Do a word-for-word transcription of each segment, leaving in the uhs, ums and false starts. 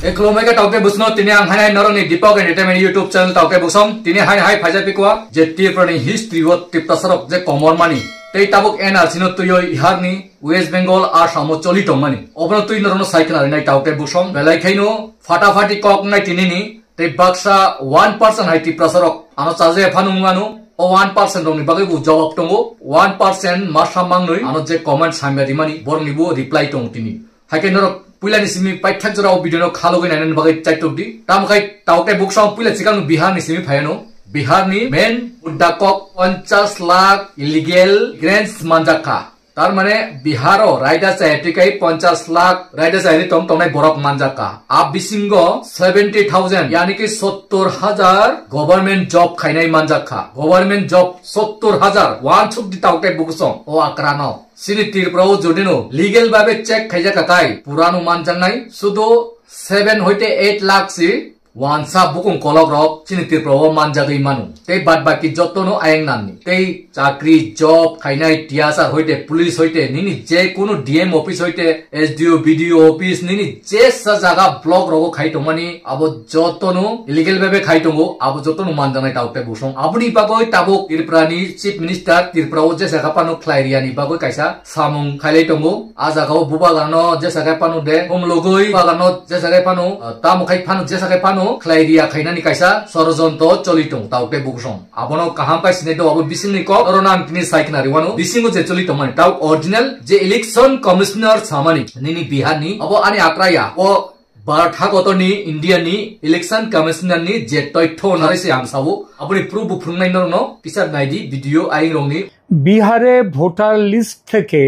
E khulumai khe taukte busno tini ang hai hai norokni Deepak Entertainment YouTube channel taukte busong tini hai hai phaijak tikwa je Tripura ni history o Tiprasa rok je komor mani tei tabuk N R C no tuiyo Bihar ni West Bengal Assam o choli tongmani obono twi norokno sai khna rinai taukte busong belai khaino fatafati kok nai tini ni tei baksa one percent hai Tiprasa rok ano chaje phanu wngmano o one percent rokni bagwi bo jawab tongo one percent masa mangnwi ano je comment samya rimani borokni bo reply tongo tini. Haikhe norok puilani simi paithak jora o video no khalogwi nainani bagwi chaitok di. Tamo khai taukte buksong puila chikang Bihar ni simi phayano. Bihar ni main mudda kok ponchash lakh illegal immigrants manjak kha. Tar mane Bihar o raida chaya tikai ponchash lakh raida chayani tong tongnai borok manjak kha. A bisingo seventy thousand yani ki sottor hajar government job khainai manjak kha. Government job sottor hajar wansuk di taukte buksong o akrano. Chini Tripura o jodino legal babe check khaijak kha kai purano manjaknai sudo seven hoite eight lakh si wansa bukung kolok rok chini Tripura o manjagwi mano. Tei bad baki jotono ayang nanni. Tei chakri, job khainai, T S R hoite, police hoite, nini je kunu D M office hoite, S D O, B D O office, nini jesa jaga block rogo khai tongmani, abo jotono illegal babe khai tongo, abo jotono manjaknai taukte busong. Aboni bagwi tabuk Tripura ni Chief Minister Tripura o jesa kha phano khlai riyani bagwi kaisa samung khailai tongo. A jaga o bubagarno jesa khe phano de, hum logoi bubagarno jesa khe phano, ah, tamo khai phano jesa khe phano khlai riya khainani kaisa sorojontro choli tongo taukte busong. Abono kaham khe sinai do abo bisingni kok, oro nang tini sai khna riwano. Bisingo je choli tongmani tau original je election commissioner samani nini Bihar ni, abo ani akraya, o Bharat hakotor ni India ni election commissioner ni je toitho nari se ang sao, aboni proof bo phungnai norno kisar naidi video aing rongni. বিহারে voter list থেকে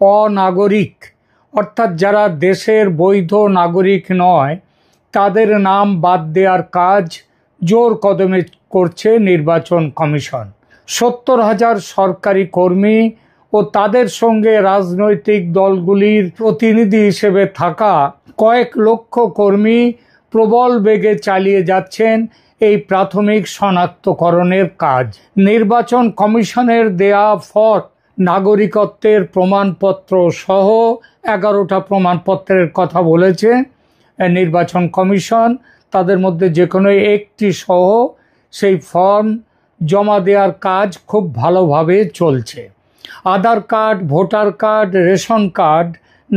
অনাগরিক, অর্থাৎ যারা দেশের বৈধ নাগরিক নয়, তাদের নাম বাদ দেওয়ার কাজ জোর কদমে করছে নির্বাচন কমিশন। সত্তর হাজার সরকারি কর্মী ও তাদের সঙ্গে রাজনৈতিক দলগুলির প্রতিনিধি হিসেবে থাকা কয়েক লক্ষ কর্মী প্রবল বেগে চালিয়ে যাচ্ছেন এই প্রাথমিক শনাক্তকরণের কাজ। নির্বাচন কমিশনের দেয়া ফর্ম, নাগরিকত্বের প্রমাণপত্র সহ এগারোটা প্রমাণপত্রের কথা বলেছে, এ, নির্বাচন কমিশন। তাদের মধ্যে যে কোনো একটি সহ সেই ফর্ম জমা দেওয়ার কাজ খুব ভালোভাবে চলছে। Aadhaar card, voter card, ration card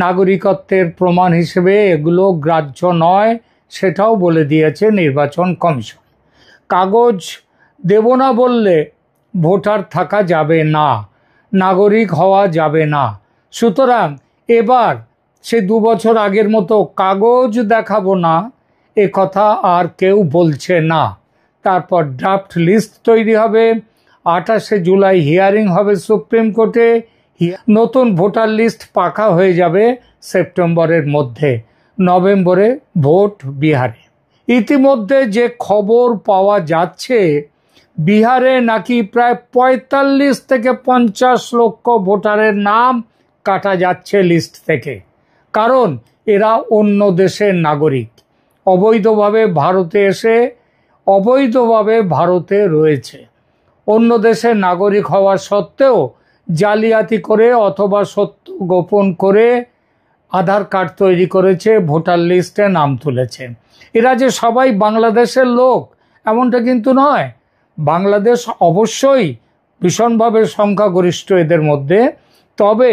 নাগরিকত্বের প্রমাণ হিসেবে এগুলো গ্রাহ্য নয়, সেটাও বলে দিয়েছে নির্বাচন কমিশন। কাগজ দেব না বললে ভোটার থাকা যাবে না, নাগরিক হওয়া যাবে না। সুতরাং এবার সে দু বছর আগের মতো কাগজ দেখাবো না, এ কথা আর কেউ বলছে না। তারপর ড্রাফট লিস্ট তৈরি হবে, আঠাশে জুলাই হিয়ারিং হবে সুপ্রিম কোর্টে। হি-, নতুন ভোটার লিস্ট পাকা হয়ে যাবে সেপ্টেম্বরের মধ্যে, নভেম্বরে ভোট বিহারে। ইতিমধ্যে যে খবর পাওয়া যাচ্ছে, বিহারে নাকি প্রায় পঁয়তাল্লিশ থেকে পঞ্চাশ লক্ষ ভোটারের নাম কাটা যাচ্ছে লিস্ট থেকে, কারণ এরা অন্য দেশের নাগরিক, অবৈধভাবে ভারতে এসে অবৈধভাবে ভারতে রয়েছে। অন্য দেশের নাগরিক হওয়া সত্ত্বেও জালিয়াতি করে অথবা সত্য গোপন করে আধার কার্ড তৈরি করেছে, ভোটার লিস্টে নাম তুলেছে। এরা যে সবাই বাংলাদেশের লোক, এমনটা কিন্তু নয়। বাংলাদেশ অবশ্যই ভীষণভাবে সংখ্যাগরিষ্ঠ এদের মধ্যে, তবে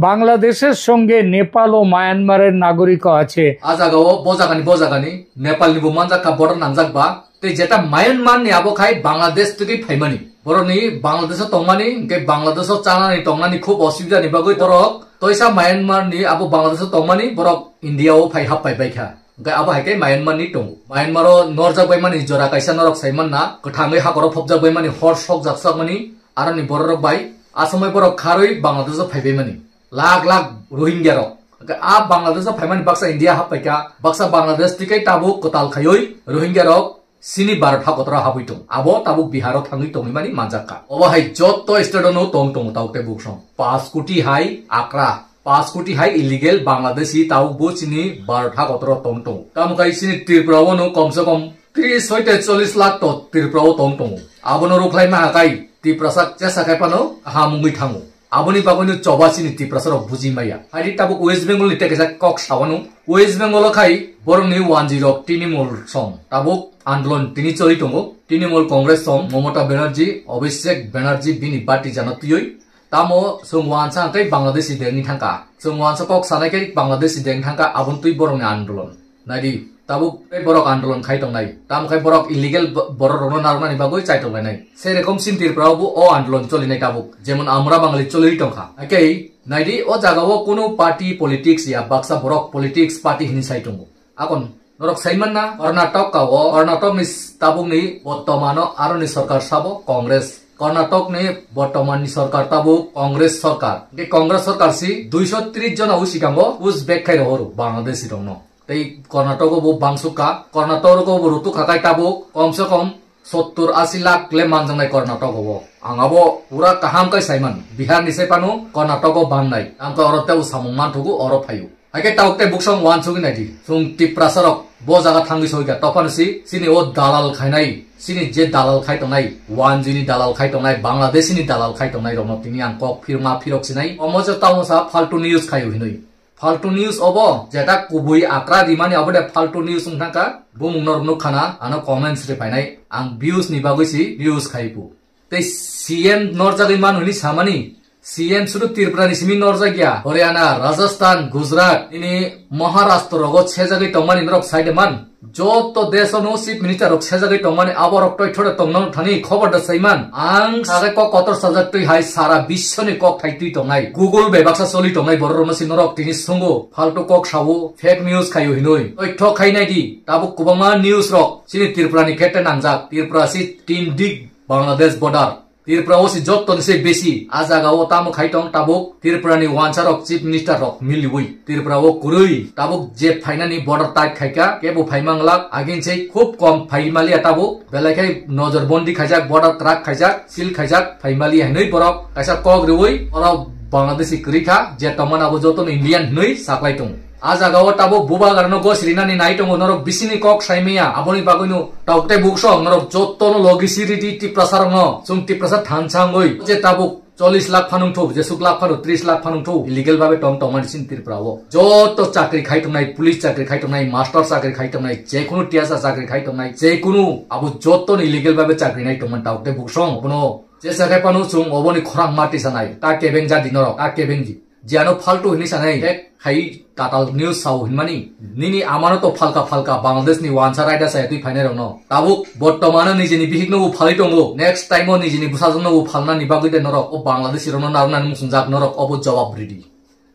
বাংলাদেশের সঙ্গে নেপাল ও মায়ানমারের নাগরিকও আছে। A jagao bo jagani, bo jagani Nepal ni bo manjak kha border nangjak ba. Tei jeta Myanmar ni abo khai Bangladesh twi phaimani. Borok ni Bangladesh o tongmani, hwnkhe Bangladesh o chanani tongnani khub osubida ni bagwi borok toisa Myanmar ni abo Bangladesh o tongmani borok India o phai hap pai bai kha. Hwnkhe abo hai khe Myanmar ni tongo. Myanmar o norjak bai mani jora kaisa norok sai manna, kwthangwi hakoro phobjak bai mani, hor sokjak sak mani, aroni borok rok bai asomoi borok kharwi Bangladesh o phai bai mani. Lakh lakh Rohingya rok. Hwnkhe a Bangladesh o phaimani baksa India hap paikha, baksa Bangladesh twi kai tabuk kwtal khaiwi Rohingya rok chini Bharat hakotoro habwi tong. Abo tabuk Bihar o thangwi tongwi mani manjak kha. Obo hai jotto state o no tong tongo tabuk tei buksong. Paanch koti hai akra, paanch koti hai illegal Bangladeshi tabuk bo chini Bharat hakotoro tong tongo. Tamo khai chini Tripura o no komse kom tris hoite chollish lakh to Tripura o tong tongo. Abono rukhlai maha kai Tiprasa jesa khai phano kaham wngwi thango. Aboni bagwino choba chini Tiprasa rok buji maya. Haidi tabuk West Bengal ni tei kaisa kok sawano. West Bengal o khai borokni wanjwi rok Trinamool song tabuk andolon tini choli tongo. Trinamool Congress song Mamata Banerjee, Abhishek Banerjee bini bati jana twiwi. Tamo chwng wansa hwnkhe Bangladeshi dengni thangkha. Chwng wansa kok sanai khe Bangladeshi deng thangkha, aboni twi borokni andolon. Naidi, tabuk tei borok andolon khai tongnai. Tamo khai borok illegal bo-, borok rokno narwknani bagwi chai tonglainai. Sei rokom sin Tripura o bo o andolon cholinai tabuk. Jemon Amra Bangali choli tongkha. Hakhe naidi o jaga o kunu party politics ya baksa borok politics party hinwi sai tongo. Akon norok sai manna Karnataka o, Karnataka ni s-, tabuk ni bortomano aroni sorkar sabo Congress. Karnataka ni bortoman ni sorkar tabuk Congress sorkar. Hwnkhe Congress sorkar si duiso tris jona usikango push back khai rohoro Bangladeshi rokno. Tei Karnataka bo bangsukha, Karnataka bo rutuk hakai tabuk komse kom sottur ashi lakh le manjaknai Karnataka bo. Ang abo pura kaham kai saiman. Bihar ni sai pano Karnataka bannai. Ang khe oro tei samung manthugo oro phaio. Haikhe tabuk tei buksong wansugwi naidi. Chwng Tiprasa rok bo jaga thangwi soika tophano si chini o dalal khainai. Chini je dalal khai tongnai, wanjwi ni dalal khai tongnai, Bangladeshi ni dalal khai tongnai rokno tini ang kok phirma phirok sinai. Omo je tamo sa faltu news khaio hinwi. Faltu news obo, jeta kubui akra rimani obo de faltu news wng thangkha. Bumung norok nukha na, ano comments ri phainai. Ang views ni bagwi si news khai phu. Tei C M norjagwi mano hinwi samani. C M sudu Tripura ni simi norjak ya. Haryana, Rajasthan, Gujarat, ini Maharashtra rogo sejagwi tongmani norok sai de man. Joto desh ono chief minister rok sejagwi tongmani aborok toi thore tongno thani khobor da saiman. Ang sagai kok kotor sajak twi hai sara biswoni kok thai twi tongnai. Google bai baksa choli tongnai borok rokno si norok tini sungo. Faltu kok sao, fake news khaio hinoi. Toi thok khai nai di. Tabuk kwbangma news rok chini Tripura ni kete nangjak. Tripura si tin dik Bangladesh border. Tripura o si jotto ni se besi. A jaga o tamo khai tong tabuk Tripura ni wansa rok chief minister rok miliwi. Tripura o kwrwi tabuk je phainani border tight khaika, kebo phaimanglak, agin se khub kom phaimaliya tabuk. Belai khai nojor bondi khaijak, border crack khaijak, seal khaijak, phaimaliya hinwi borok kaisa kok riwi oro Bangladeshi kwrwi kha, je tongmani abo jotono Indian hinwi saklai tongo. A jaga o tabuk bubagrano gosirinani nai tongo, norok bisini kok saimaya, aboni bagwino tabuk tei buksong norok jotono logi siridi Tiprasa rokno, chwng Tiprasa thansa wngwi je tabuk chollish lakh phanung thu, jesuk lakh phano, tris lakh phanung thu, illegal babe tong tongmani sin Tripura o. Joto chakri khai tongnai, police chakri khai tongnai, master chakri khai tongnai, jekunu T S R chakri khai tongnai, jekunu abo jotono illegal babe chakri nai tongmani tabuk tei buksong, bono jesa khai phano chwng oboni khorang mati sanai, ta kebeng jadi norok, ta kebeng di. Jiano faltu hinwi sanai, hek khai tatal news sao hinmani. Nini amano to phalka phalka Bangladesh ni wansa raida saya twi phainai rokno. Tabuk bortomano nijini bihikno bo phalwi tongo. Next time o nijini bwsajwkno bo phalnani bagwi de norok o Bangladeshi rokno narwknani muchungjak norok obo jawab ridi.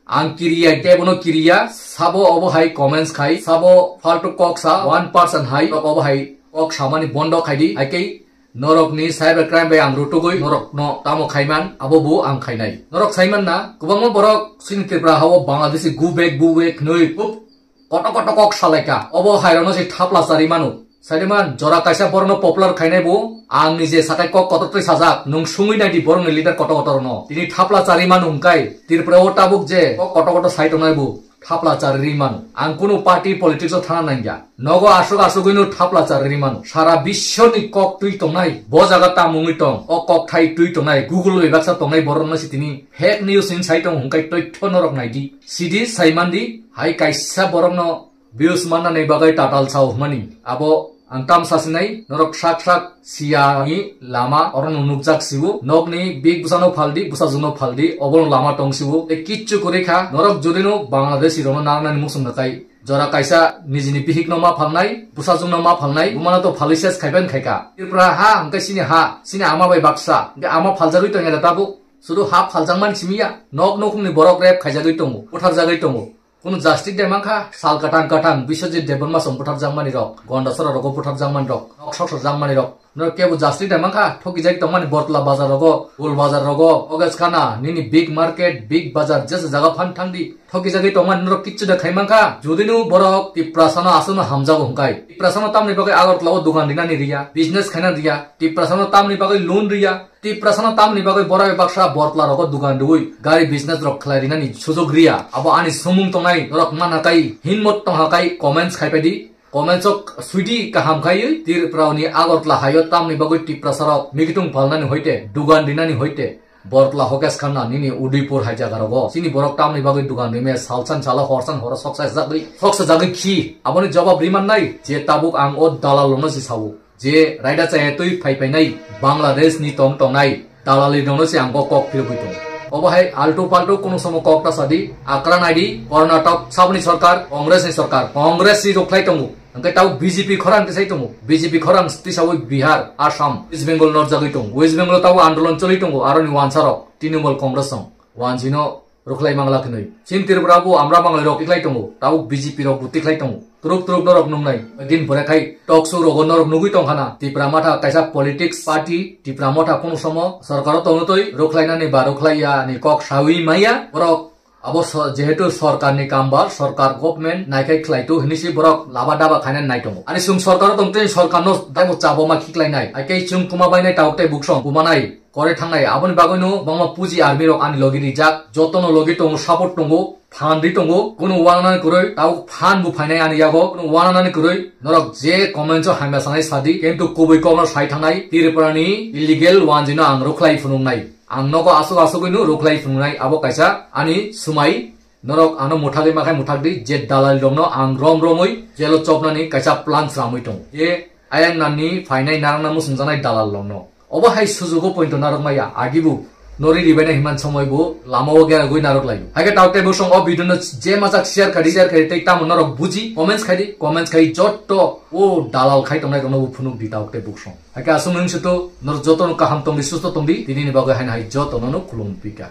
Ang kiriya kebono kiriya, sabo obo hai comments khai, sabo faltu kok sa one percent hai, obo hai kok samani bondo khaidi, haikhe norokni cyber crime bai ang rutugwi norokno tamo khaiman, abo bo ang khainai. Norok saiman na, kwbangma borok chini Tripura hao Bangladeshi go back, go back hinwi khub kotor kotor kok salaika. Obo hairokno se thapla chari mano. Saiman, jora kaisa borokno popular khainai bo, ang nije sakai kok kotor twi sajak, nwng sungwi naidi borokni leader kotor kotorno. Tini thapla chari mano hwnkhe, Tripura o tabuk je kok kotor kotor sai tongnai bo. Thapla chariri mano. Ang kunu party politics o thana nangya. Nogo aswk aswk wino thapla chariri mano. Sara biswni kok twi tongnai. Bo jaga tamo wngwi tong. O kok thai twi tongnai. Google bai baksa tongnai borok no sitini. Fake news hin sai tong hwnkhe toitho norok naidi. Sidi saimandi hai kaisa borok no views manna ni bagwi tatal sao hwnmani. Abo Ang tam sasinai, norok sak sak siya ni lama oro no nukjak sibu. Nokni big bwsano phaldi, bwsajwkno phaldi, obo no lama tong sibu. Tei kichu kwrwi kha, norok jodi no Bangladeshi rokno narwknani muchung natai. Jora kaisa nijini bihikno ma phalnai, bwsajwkno ma phalnai, bumano to phalwi ses khaiban khaika. Tripura ha, hwnkhe sini ha, sini ama bai baksa, hwnkhe ama phaljagwi tongya da tabuk. Sudu ha phaljakmani simi ya, nok nukhungni borok rep khaijagwi tongo, butharjagwi tongo. Kunu justice de mankha, sal katang katang, Biswajit Debbarma song butharjakmani rok, Gondasora rogo butharjakmani rok, nok sok sok jakmani rok. Norok kebo justice de mankha, thokijak tongmani Botla bazar rogo, Gol bazar rogo, Oges khana, nini big market, big bazar, jesa jaga phan thangdi, thokijagwi tongmani norok kichu de khai mankha. Jodi no borok Tiprasano aswkno hamjago hwnkhe, Tiprasano tamni bagwi Agartala o dogan rinani riya, business khaina riya, Tiprasano tamni bagwi loan riya, Tiprasano tamni bagwi borok bai baksa Botla rogo dogan riwi gari business rok khlai rinani sujok riya. Abo ani sumung tongnai norok manha kai, hinmot tongha kai comments khai paidi. Comments o suidi kaham khaiwi Tiprani Agartala haio tamni bagwi Tiprasa rok mikitung palnani hoite, dogan rinani hoite, Bortla Hokesh Khanna nini Udaipur hai jaga rogo. Chini borok tamni bagwi dugan rime salsan salo horsan horo soksa jagwi, soksa jagwi khi. Aboni jawab riman nai je tabuk ang o dalal lono si sawo. Je raida chaya twi phai phainai Bangladesh ni tong tongnai dalali rokno se ang kok phirogwi tongo. Obo hai altu paltu kono somo kok ta sadi, akra naidi, Karnataka saboni sarkar, Congress ni sarkar, Congress ni rokhlai tongo. Hwnkhe tabo B J P khorang tisai tongo, B J P khorang tisawi Bihar, Assam, West Bengal norjagwi tongo, West Bengal tabo andolon choli tongo, aroni wansarok, Trinamool Congress song, wansino rwkhlai mangla khnwi. Chini Tripura bo amra manglai rok tiklai tongo, tabuk B J P rok bo tiklai tongo. Turuk turuk norok nungnai. Din pore khai talk show rogo norok nugwi tongkhana. Tipra Motha kaisa politics party, Tipra Motha kono somo sorkaro tongno twi rwkhlainani ba rwkhlaiya ni kok sawi maya. Borok abo so-, jehetu sorkarni kamba, sorkar government naikhai khlaitu hinwi si borok laba daba khainani nai tongo. Ani chwng sorkaro tongtwi sorkarno daibo chabo ma khiklainai. Aikhai chwng kuma bainai tabuk tei buksong kumanai. Kore thangnai, aboni bagwino bangma puji army rok ani logi rijak, jotono logi tongo, support tongo, phan ri tongo, kunu wananani kwrwi, tabuk phan bo phainai ani yago, kunu wananani kwrwi, norok je comments o hamya sanai sadi, kintu kubui kokno sai thangnai, Tripurani illegal wanjwino ang rwkhlai phunuknai. Ang nogo aswk aswkgwino rwkhlai phunuknai, abo kaisa ani swmai, norok ano muthagwi makhai muthakdi, je dalal rokno ang rom romwi jelo chopnani kaisa plan sramwi tongo. Je Ayang nani phainai narwkna muchungjaknai dalal rokno. Obo hai sujugo pointo narwk maya, agibo nori ribaina himan somoi bo lama o gera gwi narwk laio. Haikhe tabuk tei bosong o video no je majak share khaidi, share khaidi tei tamo norok buji, comments khaidi, comments khai jotto o dalal khai tongnai rokno bo phunuk di tabuk tei bosong. Haikhe aswk wngsuto norok jotono kaham tongdi, susto tongdi, tini ni bagwi haino hai jotono no khulum pika.